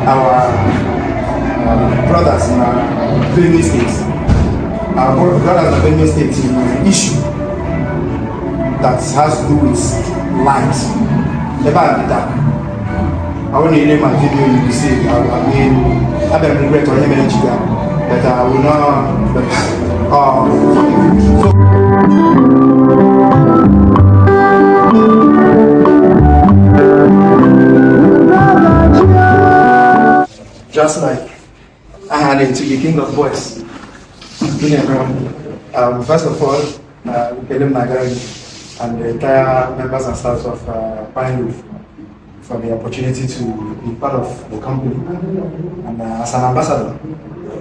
Our brothers na Benue State, our brothers na Benue State nwere issue that has to do with light. Ebe a dị dark. I want to my video, you will see. I mean, I better regret onye mere ji bịa, but I will not, but so just like I had it to the king of boys. First of all, Kelim Nagari and the entire members and staff of Pine Leaf for the opportunity to be part of the company. And as an ambassador,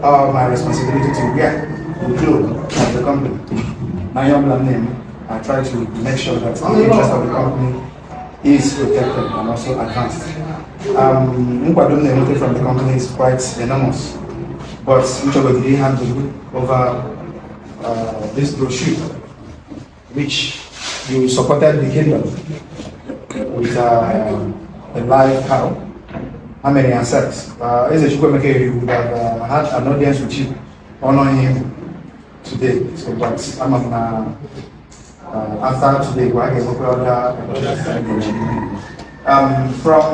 my responsibility to wear the clothes of the company. My young name, I try to make sure that the interest of the company is protected and also advanced. Nkwado m na-enweta from the company is quite enormous, but m chọgodiri hand over this brochure, which you supported the kingdom with a live cow. How many accepts? Eze Chukwuemeka Eri would have had an audience with you, honor him today. So, but I'm after today, we're going to other. From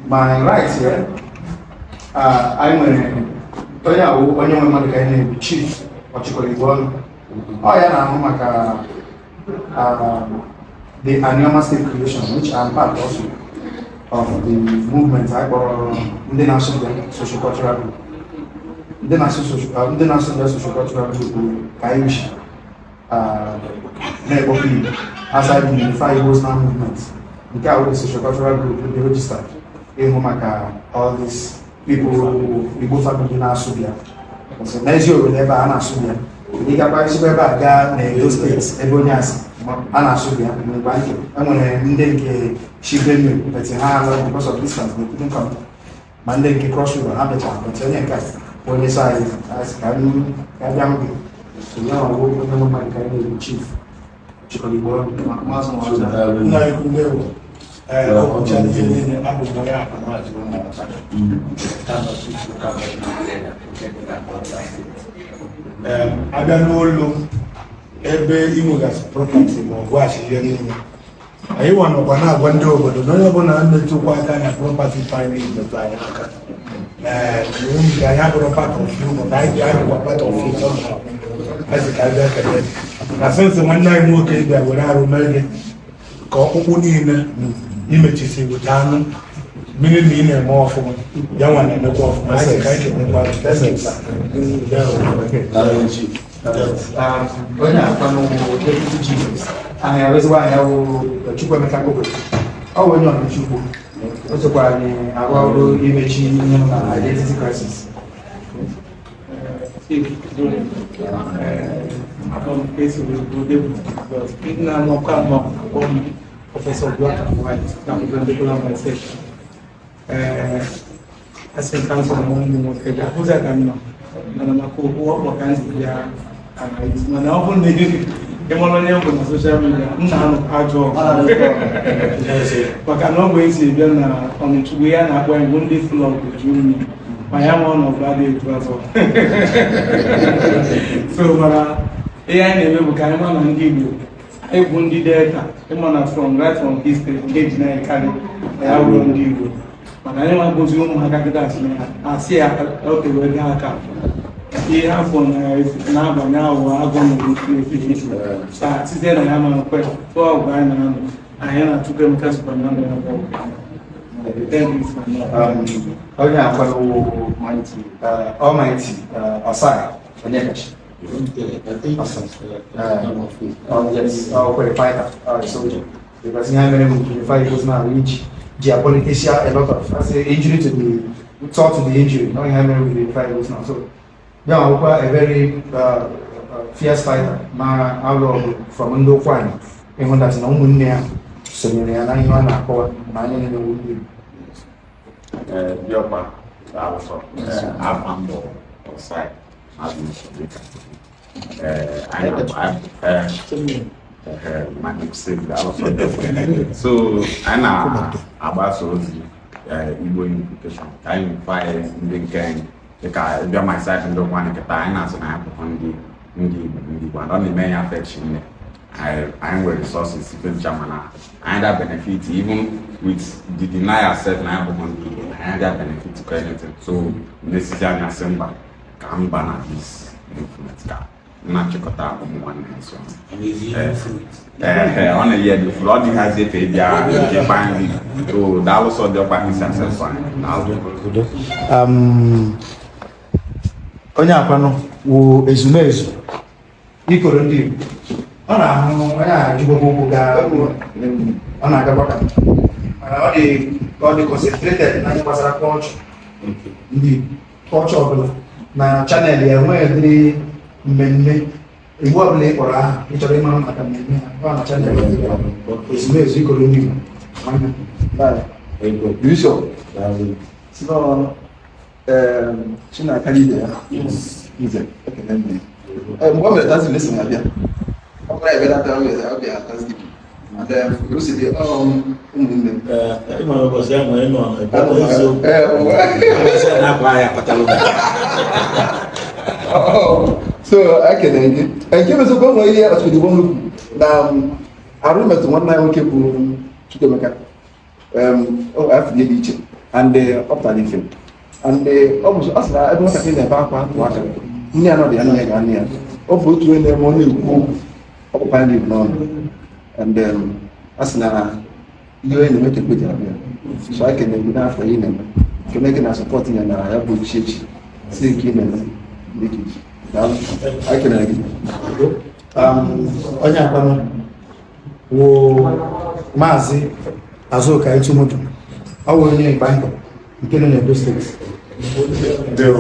my right here, anyị nwere onye awụ onye nwe mmadụ ka anyị na-ebu, Chief Ọchịkọrọ Igwe ọnụ. Ọ ya na-ahụ maka the Anioma State creation, which I'm part also of the movement I kpọrọ ndị na-asụ bịa social cultural group. Ndị na-asụ ndị na-asụ bịa social cultural group bụ ka anyị wishi na-ekpokọ Igbo outside the Unify Igbos Now movement. Nke a wụ the social cultural group dị registered ịhụ maka all these people, Igbo family na-asụ bịa. So, n'ezi obodo ebe a na-asụ bịa, ị gakwa ezigbo ebe a gaa na Edo Steeti, ebe onye asị a na-asụ bịa mgbe nke enwere ndị nke shi Benue, but ha alụ because of distance they couldn't come, ma ndị nke Cross River ha bịachara, but onye nke a bụ onye so anyị asị ka anyị ka bịa hụ gị. So ya ọwụ onye nwe mmadụ ka anyị na-ebu, Chief Chịkọrọ Igbo ọnụ. Nna ikwu, ndewo. Ee, okwucha ihe niile, abụ m onye Akpamaji Ụmụọcha, Kano Chief Local Government Area nke dị na Delta Steeti. Ee, abịa n'ụlọ ebe ị nwegasị property ma ọ bụ ihe niile, anyị nwa nọkwa na-agwa ndị obodo na onye ọbụla na-etụkwa aka na property Pine Leaf metụ anyị aka. Ee, nke anyị abụrụ part of you, but anyị dị, anyị bụkwa part of you somehow. Asị ka anyị bịa kelee na since nwanne anyị nwoke bịa were arụ mee gị ka ọkpụkpụ niile imechisi weta anụ mmiri na ị na-eme ọfụma, ya nwa na-emekwa ọfụma. Anyị sị ka anyị kelekwa gị. Thank you, sir. Ndewo. Onye akwanụ wụ deputy chief, aha ya ezigbo aha ya wụ Chukwuemeka Koko. Ọ bụ onye Ọnịchukwu, o sokwara anyị arụ ọrụ imechi ihe nọ na identity crisis. Chief, abụ m esi bụ deputy, but ndị na-anọkwa anọ akpọ m Professor Black and White na perpendicular bisector. Ee, asị ka nsọ na nwanne m nwoke ga-ahụzi ka m nọ mana maka okwu ọkpọ ka m si bịa isi, mana ọ bụrụ na ị mara onye m bụ na social media, m na-anọ ajọ ọgụ maka na ọ bụ esi bịa na Ọnịchukwu ya na-akpọ ya bụ ndị flọg ju mmiri ma ya ma ọnọdụ adịghị etu azọ. So mana ihe anyị na-eme bụ ka anyị ma na ndị Igbo, anyị bụ ndị Delta, ịma na from right from history nke ji na-ekarị na ya bụrụ ndị Igbo, mana anyị nwa bụzi ụmụaka kịta asị na asị ya otewe gaa aka ihe afọ na-abanye awụ agụ na site na ya ma nkwe tụọ ọgụ anyị na-anọ anyị na Chukwuemeka sokwa na ndụ ya bụ ọgụ. Thank you so much. Onye akwanụ Almighty Osai Onyekachi. Awesome. Oh, yes, oh, quite a fighter, soldier. Because ihe mere bụ Unify Igbos now, which geopolitics a lot of, I say injury to the taught to the injury. No, ihe mere with Unify Igbos now. So, yeah, a very fierce fighter. Ma alụ ọgụ from ndị okwu anyị ịhụ that na ụmụnne ya sonyere ya na ihe ọ na-akọwa na anyị niile wụ ndị Igbo. Diọkpa, daalụsọ. Afa mbụ Osai Azụmsọdịka. Anyị na daalụsọ. So anyị na-agbasa ozi Igbo unification, ka anyị unify ndị nke anyị. Dịka bịa my side, ndị Ụkwanị kịta, anyị na-asị na anyị bụkwa ndị Igbo and ọ na-eme ya affection nne. Anyị nwere resources ife ncha, mana anyị da benefit even with the denial sef na anyị bụkwa ndị Igbo, anyị da benefit ko anything. So n'esisi anya sị mba, ka mba na this movement ka na-achịkọta ụmụ nwanne nso. Ee, ọ na-eyi edu furu, ọ dịghịzi efe bịa nke Pine Leaf. So daalụ sọ dị ọkpa isi asesọ anyị, daalụ. Onye akwanụ wụ ezumezu ikoro ndị Igbo. Ọ na-ahụ onye a jigbokwa ụkwụ gaa, ọ na-agakwa ka, mana ọ dị concentrated na ihe gbasara culture ndị Igbo. Culture ọbụla na channel ya enweghị ụdịrị mmemme Igbo ọbụla ị kpọrọ aha ị chọrọ ịmara maka mmemme ha, ọ na channel ya. Ezumezu ikoro ndị Igbo, nwanne. Bye. Bishop sinọ Chinaka ibe ya nze, ekele m gị. Mgbe ọ mere Thanksgiving, esi m abịa. Ọ bụrụ ya bịa data, ọ bịa, ọ bịa Thanksgiving. And o si dị ụmụnne m. Ị mara ụbọchị ahụ ị nọ n'ebe eziokwu. Ụbọchị a na-akwa ya kpatara ụgwọ. So ekele gị. Nke bụ eziokwu, o nwere ihe ọchịchị kwuru na arụ metụ nwanne anyị nwoke bụ Chukwuemeka. O afọ ihe dị iche and ọ pụtara ife and ọ bụ ọ sị na ebe nwatakịrị na-ebe akwa atụ aka, nne ya nọ dị ya, nne ya ga nne ya. Ọ bụ otu onye na-eme, ọ na-ekwu okwu ọkpụkpa ndị Igbo n'ọnụ and a sị na ihe onye na-eme ka ekwe ji abịa. So anyị kene gị n'afọ ihe na-eme, kene gị na support ya na ya bụ echi echi si nke ị na-eme dịka iji. Daalụ, anyị kenere gị. Onye akwanụ wụ Maazị Azụka Etumudu. Ọ wụ onye Igbanke nke nọ n'Edo Steeti.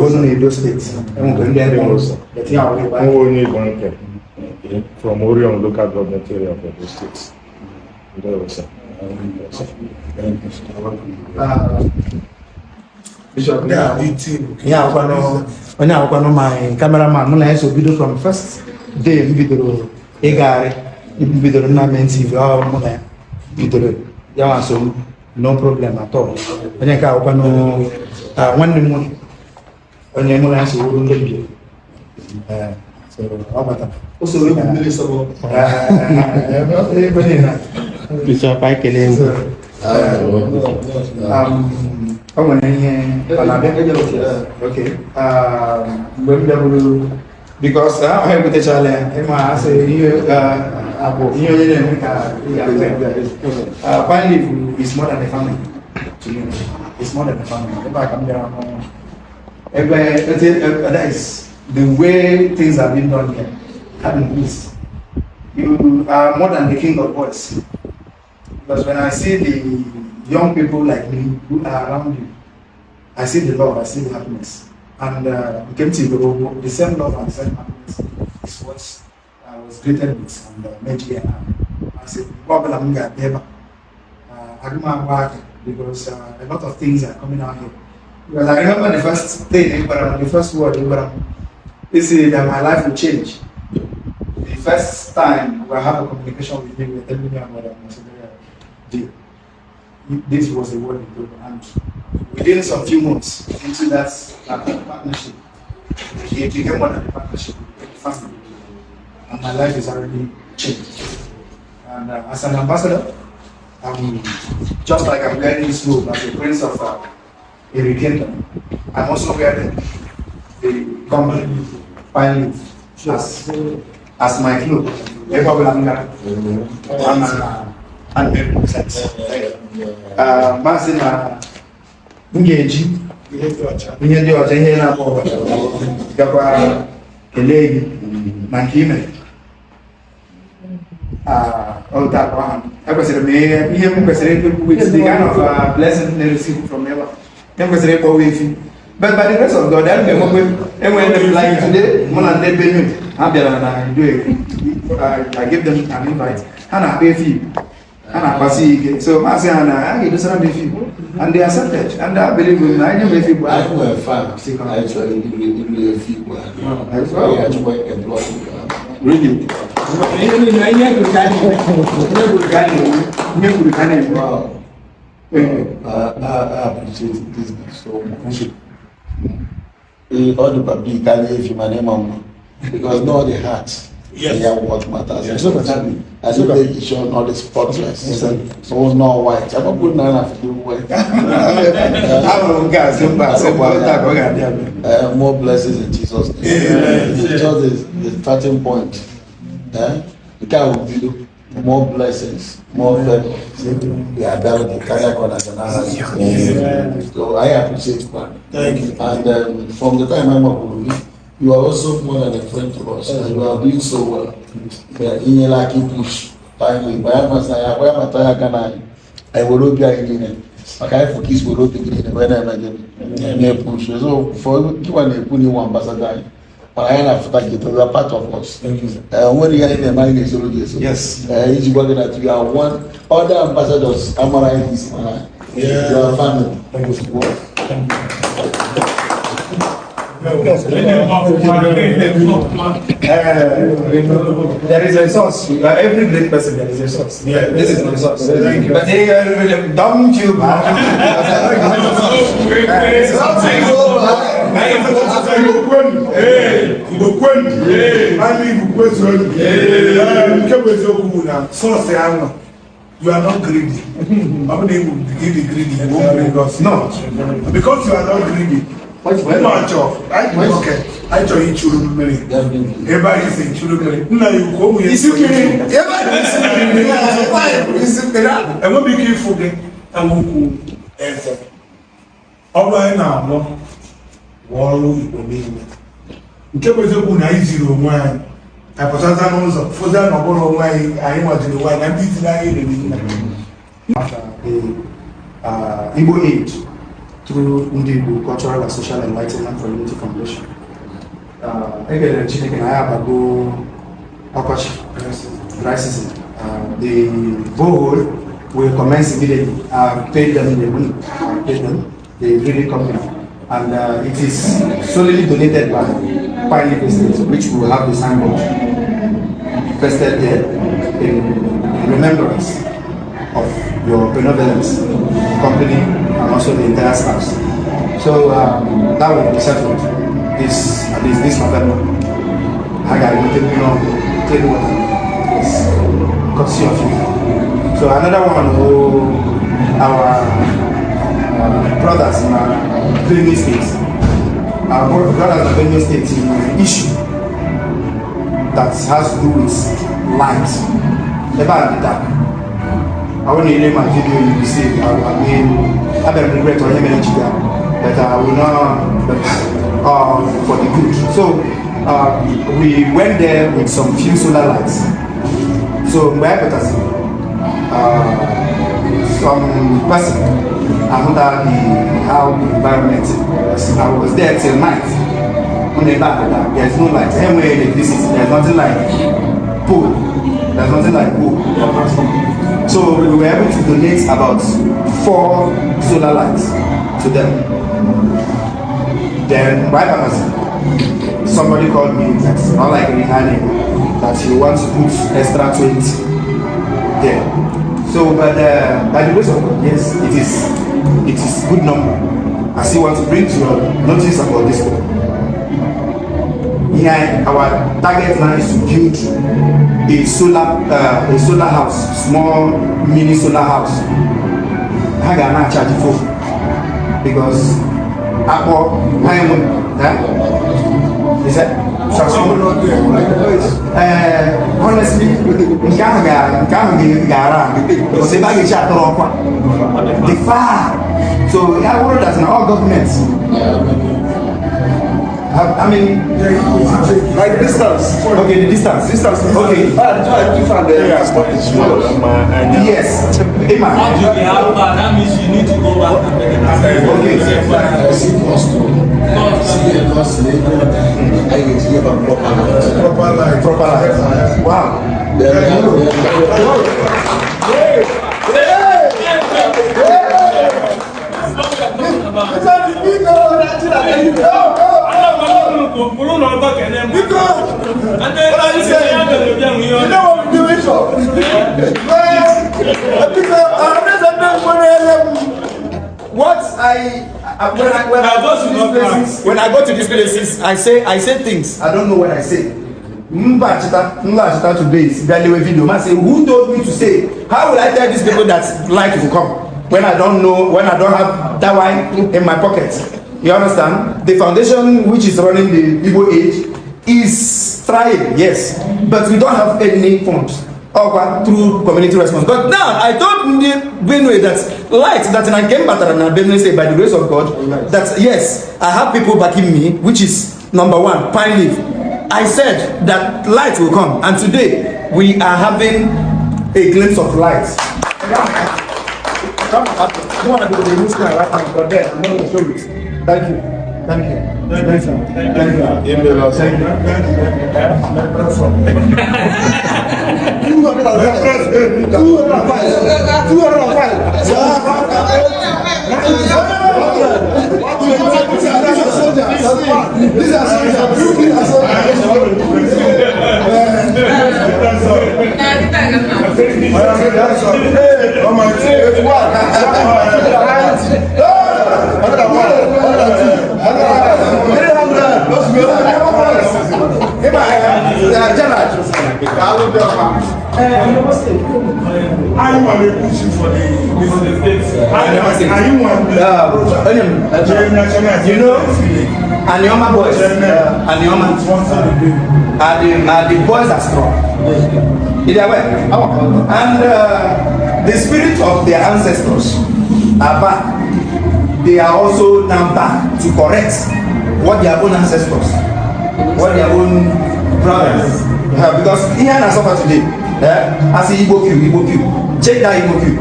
Onu n'Edo Steeti enwekwa ndị ebe ọzọ etinye ahụ Igbanke. Nwa onye Igbanke from Orion Local Government Area of Edo State. Ndewo, sir. Ah, Bishop, ihe akwụkwanụ, onye akwụkwanụ my cameraman, mụ na ya so bido from first day m bidoro ịgagharị, m bidoro nna men TV. Ọ mụ na ya bidoro ya, nwa so m, no problem at all. Onye nke akwụkwanụ, ah, nwanne m nwoke, onye mụ na ya so wuru ndị mbio. Eh, so ọ batara. O soro egwu mmiri sọrọ. Eh, ebe niile. Bishop, anyị kelee. So, o nwere ihe ọ na-abịa. Okay. Mgbe m bịaburu, because ahụ ebutechala ya, ịma asị ihe abụ ihe onye na-eme ka ị ga-ahụ ya. Pine Leaf is more than a family to me. It's more than a family. Ebe a ka m bịara hụ ebe that is the way things have been done here. Having peace. You are more than the king of boys. Because when I see the young people like me who are around you, I see the love, I see the happiness. And nke m tigoro, the same love and the same happiness is what I was greeted with and made here. I said, mgbe ọbụla m ga-abịa ebe a, aga m agba aka because a lot of things are coming out here. Because I remember the first thing ị gwara m, the first word ị gwara m, is that my life will change. The first time we have a communication with you, you were telling me about the ambassadorial deal. This was the word you told me. And within some few months into that partnership, it became one of the partnership, it became family. And my life is already changed. And as an ambassador, I'm just like I'm wearing this robe as a prince of Eri Kingdom. I'm also wearing the company Pine Leaf as my cloak. Ebe ọbụla m gara, ana m represent. Maazị na m ga-eji Ihe dị ọcha. Ihe dị ọcha, ihe na-akpọ ọbara, gakwa kelee gị na nke ime. Ọ taa ka ọha m. Ekwesịrị m ihe m kwesịrị ikwu with the kind of blessing na receive from ebe a. Ihe m kwesịrị ịkpọwa efi. But by the grace of God, anyị ga-enwekwe enwere ndị like today, mụ na ndị Benue ha bịara na Idu Eke. I give them an invite. Ha na-akpa efi Igbo. Ha na-akpasi ike. So maazị ha na ha ga-edosara m efi Igbo. And they accepted. And I believe na anyị nye m efi Igbo. Anyị nwere farm, anyị chọrọ iri efi Igbo ahụ. Anyị achọkwa employ. Really? Ihe niile, ihe kwuru ka a na-eme. Ihe kwuru ka a na-eme. Ihe kwuru ka a na-eme. I appreciate this so much. Ọ dịkwa big karịa efi, mana ịma mma because not the heart. Yes. Yeah, what matters. Yes. As if they show not the spotless. So not white. I'm not putting on a white. Ahụrụ m nke a sị mba, sị mba, taa ka ọ ga-adị abịa. More blessings in Jesus' name. Amen. It's just the starting point. Eh? Nke a bụ bido. More blessings, more favor. Yeah, better than carry on as an answer. So I appreciate that. Thank you. And from the time I'm up with you, you are also more than a friend to us, and you are doing so well. Yeah, in like you push finally. But I must say, I am a tire can I will obi anyị niile maka anyị focus were obi gị niile wee na-eme gịnị, na-epush. So for gịwa na-ekwu na iwu ambassador anyị, mana anyị na-afụta gị, you are part of us. Nwere ihe anyị na-eme, anyị na-esoro gị eso. Yes. Iji gwa gị that you are one other ambassadors amara anyị isi, mana you are family. Thank you. There is a source. Every great person, there is a source. Yeah. This is my source. Thank you. But they, don't you, man. Igbo kwenu! Igbo kwenu! Anyị Igbo kwezuonu! Nke bụ eziokwu bụ na source ya nọ, you are not greedy. Ọ bụ na ị bụ greedy, you won't bring us. No, because you are not greedy. Mma chọ anyị dị nwoke, anyị chọrọ ichuru mmiri ebe anyị si churu mmiri nna ya ukwu ụmụ ya. Isi mmiri. Ebe anyị bụ isi mmiri. Ebe anyị bụ isi mmiri. Enweghị ike ịfụ gị enwekwu eze. Ọrụ anyị na-alụ bụ ọrụ Igbo niile. Nke bụ eziokwu na anyị ziri onwe anyị, anyị pụtaza n'ụzọ fụza na ọ bụrụ onwe anyị, anyị nwaziri onwe anyị na ndị ziri anyị riri nna. The Igbo Aid through Ndị Igbo Cultural and Social Enlightenment for Unity Foundation. Ekelere Chineke na anyị abago ọkọchị, dry season. The borehole will commence immediately. I've paid them the money. I've paid them, the drilling company. And it is solely donated by Pine Leaf Estate, which will have the signboard posted there in remembrance of your benevolence, company, and also the entire staff. So that will be settled this, at least this November. I got to clean water. Yes, courtesy of you. So another one who our brothers in our Benue State, our brothers in Benue State in an issue that has to do with light. Ebe a dị dark. I want to my video, you will see. I mean, I don't regret onye mere njide, but I will not, but for the good. So we went there with some few solar lights. So mgbe anyị pụtasịrị, some person ahụta the how the environment was. I was there till night. On ebe a dị, there is no light. Enweghị electricity. There is nothing like pole. There is nothing like pole or transformer. So we were able to donate about four solar lights to them. Then right after, somebody called me that not like Rihanna, that he wants to put extra 20 there. So, but by the grace of God, yes, it is good number. I still want to bring to your notice about this one. Yeah, our target now is to build a solar house, small mini solar house. Ha ga na charge phone because akpọ ha enwe eh? Is that transformer? Honestly, nke ahụ ga-ara ahụ because ebe a ga-echi atọrọ ọkwa dị far. So ya bụrụ that na all governments have, I mean, Like distance. Okay, the distance. Distance. Okay. Ah, different there. Yes. Emma. How far? That means you need to go back and make an Okay. See cost see the cost I ga-etinye ba proper light. Proper light. Proper light. Wow. Then, What are you saying? You know what I'm doing for? Because I'm not I when I go to these places, when I go to these places, I say things I don't know what I say. Mbachita today is bịa video ma say, who told me to say? How will I tell these people that light will come when I don't know, when I don't have that wine in my pocket? You understand? The foundation which is running the Igbo Age is trying, yes, but we don't have any funds. Ọkwa through community response. But now I told ndị Benue that light that na nke m batara na Benue State, by the grace of God, that yes, I have people backing me, which is number one, Pine Leaf. I said that light will come, and today we are having a glimpse of light. Come, I don't want to go to the news right now, but then I'm going to show it. Thank you. Thank you. Thank you. Thank you. Email us. Thank you. 205, 205, 205. These are soldiers. These are soldiers. Hey, 81. 300. Gerald. Anyị nwere push for the state. Anyị nwere Onye m, you know, Anioma boys, Anioma, are the boys are strong. Either way, and the spirit of their ancestors are back. They are also now back to correct what their own ancestors, what their own brothers have. Because here na suffer today, I see Igbo queue, Igbo queue. Check that Igbo queue.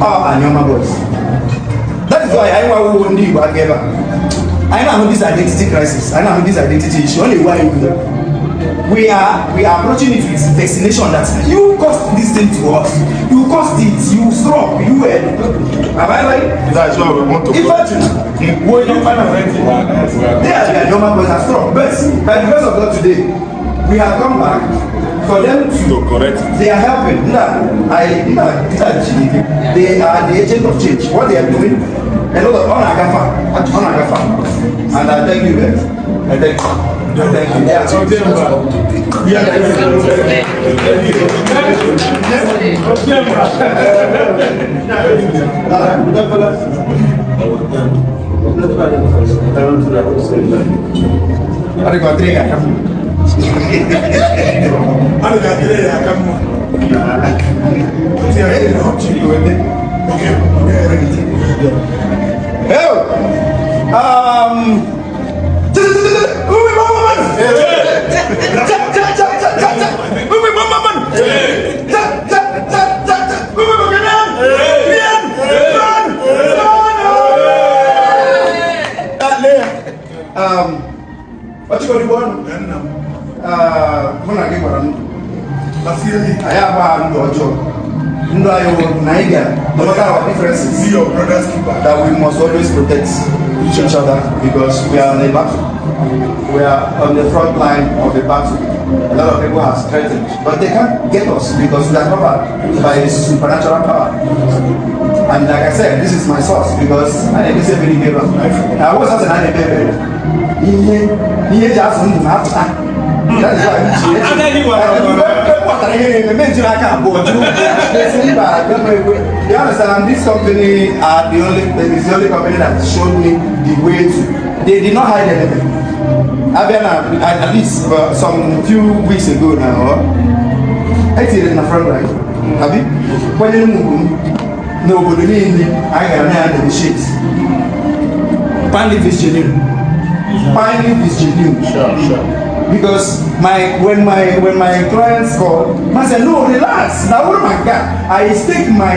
Oh, Anioma boys. That is why I want ndị Igbo aka ebe a. Anyị na-ahụ this identity crisis, anyị na-ahụ this identity issue, ọ na-ewe anyị iwe. We are approaching it with vaccination that you caused this thing to us. You caused it, you strong, you were. Am I right? That's why we want to In fact, will you they are the Anioma boys are strong, but by the grace of God today, we have come back for them to to correct it. They are helping. Nah, I nah, they are the agent of change. What they are doing, a lot of on agafa, on agafa. And I thank you guys. I thank you. I thank you. Yeah. I got three. A ga-adịrị ya aka mma. Okay. Hey! Cha cha cha cha cha cha. Uwe mama man. Cha cha cha cha cha. Uwe mama man. Man. Man. Man. What you got to Nna m. Mụ na gị gbara ndụ. Gbasie m ike. Anyị agba ndụ ọjọọ. Ndụ anyị wụ na anyị bịara, no matter our differences, Be your brother's keeper. That we must always protect each other because we are on a battle. We are on the front line of a battle. A lot of people have threatened, but they can't get us because we are covered by a supernatural power. And like I said, this is my source because I didn't say very good. I was not an ihe ihe eji azụ ndụ na-apụta. That is why Agaghị gwara ghọtara ihe na-eme ejiri aka abụọ jụ esi mba agaghị ekwe. You understand? This company are the only is the only company that showed me the way to. They did not hide anything. Abịa na at least some few weeks ago now, etinyere na front right abi kwanyere m ugwu m n'obodo niile anyị gara na ya negotiate. Pine Leaf is genuine. Pine Leaf is genuine. Sure. Because my when my when my clients call, I say, "No, relax. Na what my guy, I stake my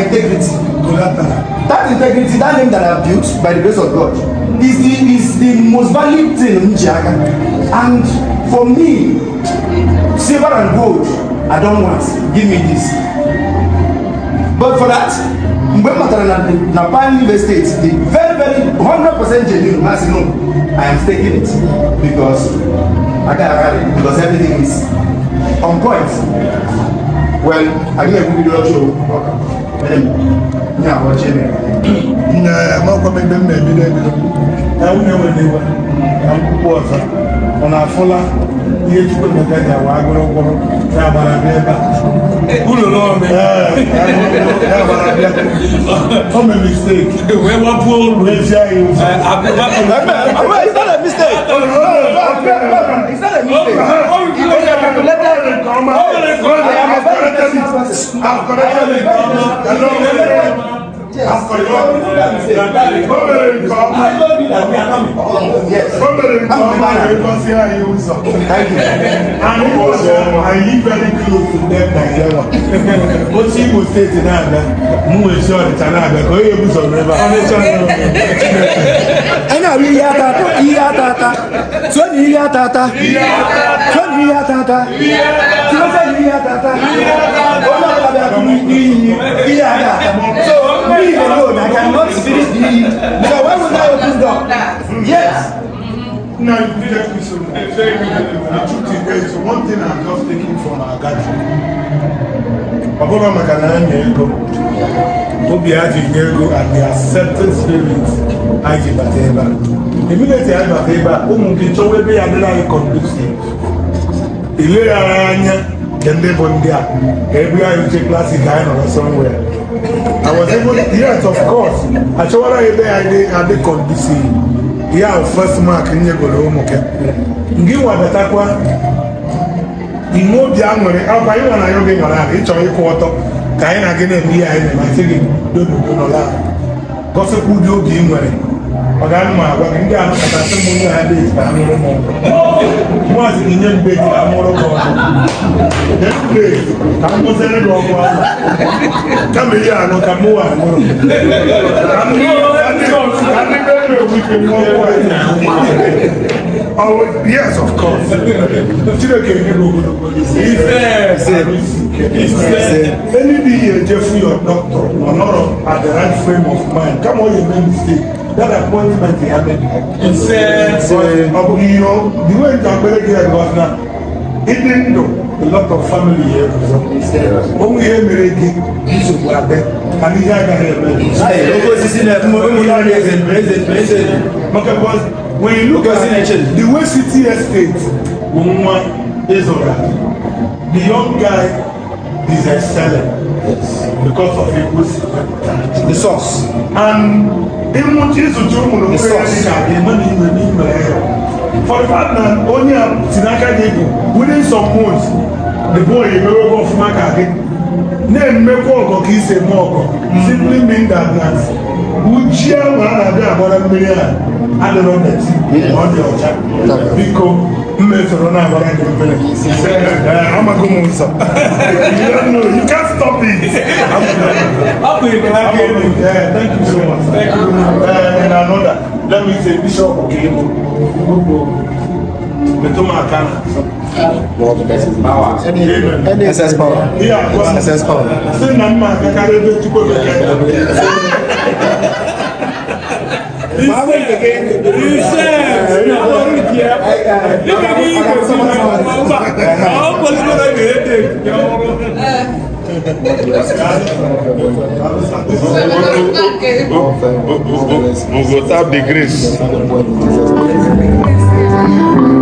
integrity." Collateral. That integrity, that name that I built by the grace of God, is the most valued thing m ji aka. And for me, silver and gold I don't want. Give me this. But for that, mgbe m matara na Pine Leaf Estate the very very 100% genuine, I say, "No, I am taking it," because I got it, because everything is on point. Well, I get a good show. Ihe a bụ ọjị emere anyị. Nna amakwa m ebe m na-ebido ebido na nwunye nwere iwe na nkwukwu ọzọ ọ na-afụla ihe Chukwuemeka ji awa agụrụ gwụrụ ya gbara bịa ebe a. Uru n'ọmị. Ee, ya gbara bịa. O mere mistake Wee gbapuo olu. wee zie anyị ụzọ. It's not a mistake. It's not a mistake. It's a calculated. I am a very intelligent person. I've corrected it. Hello. I've corrected it. O mere nke ọma. Yes. O mere nke ọma wee gọzie anyị ụzọ. Thank you. Anyị anyị very close to them Nigeria. Otu Imo steeti na-abịa, m wee si Ọnịcha na-abịa ka onye ebuzo m ebe a. Anyị na-arụ ihe ata ata, ihe ata ata. Tụọ na ihe ata ata. Tụọ na ihe ata ata. Tụọ na ihe ata ata. Onye ọbụla bịara tụrụ n'iyi ihe ata ata. So me alone, I cannot finish the iyi. So why would I open door? Yes. No, thank you so much. The truth is, there is one thing I'm just taking from our gathering. Ọ bụrụ maka na anyị ego, obi ha ji nye ego and the accepted spirit anyị ji bata ebe a. Immediately anyị bata ebe a, ụmụ gị chọwa ebe ya dịrị anyị conducive. Ileghara anya nke ndị bụ ndị a ka ebe anyị uche classic anyị nọrọ somewhere. I was able, yes, of course. Achọwara ebe anyị adị conducive. Ya bụ first mark nyegoro ụmụ gị. Ngị nwa batakwa inwe obi aṅụrị akwa anyị nwa na ya oge nyọrọ ahụ ịchọrọ ịkwụ ọtọ ka anyị na gị na-eme ihe anyị na-eme asị gị dododo nọla ahụ gosikwa ụdị obi ị nwere ọ ga ma agwa gị ndị anụkọta sị m onye ha dị ka amụrụ m ọgụ mụazị gị nye m be gị amụrụ gị ọgụ ka m gụziere gị ọgụ ahụ kama ihe anụ ka mụ wa anụrụ ka ndị be m ike ọgwụ anyị. Oh, yes, of course. Chineke nye gị ogologo ife. Any day you ejefu your doctor, or not at the right frame of mind, come on, you make mistake. That appointment you have made. Ọ bụghị ihe the way nta akpere gị ya because na ịdị ndụ a lot of family ya eguzo. Onwe ihe mere gị nsogbu adị mana ihe agaghị eme gị. Oke osisi na ụmụ ya eze eze eze. Maka because when you look at the way City Estate bụ nwa ịzụra, the young guy is excelling because of ego si wepụta. The source. And ịmụcha ịzụcha ụmụ na onwe ya dị ka ga-eme na ime n'ime ya. For the fact na onye a si n'aka gị bụ within some months, the boy emewego ọfụma ka gị na-emekwa ọgọ ka isi eme ọgọ simply mean that na uji ahụ a na-abịa agbara mmiri a adịrọ dirty, ọ dị ọcha. Biko mmesoro na-agbara gị mmiri. Ee, amago m ụzọ. You don't know, you can't stop it. Ọ bụ ibe aka elu. Yeah, thank you so much. Thank you. And another, let me say, Bishop Okebo, metụ m aka na Amen. SS power. Ihe agwa SS power. sị na mma agakarị ebe Chukwuemeka nọ. Ise, ọrụ ji ya. Dịka gị gosi na mba, ọ kwesịrị na ga-ede ya ọrụ. We go tap the grace. Thank you.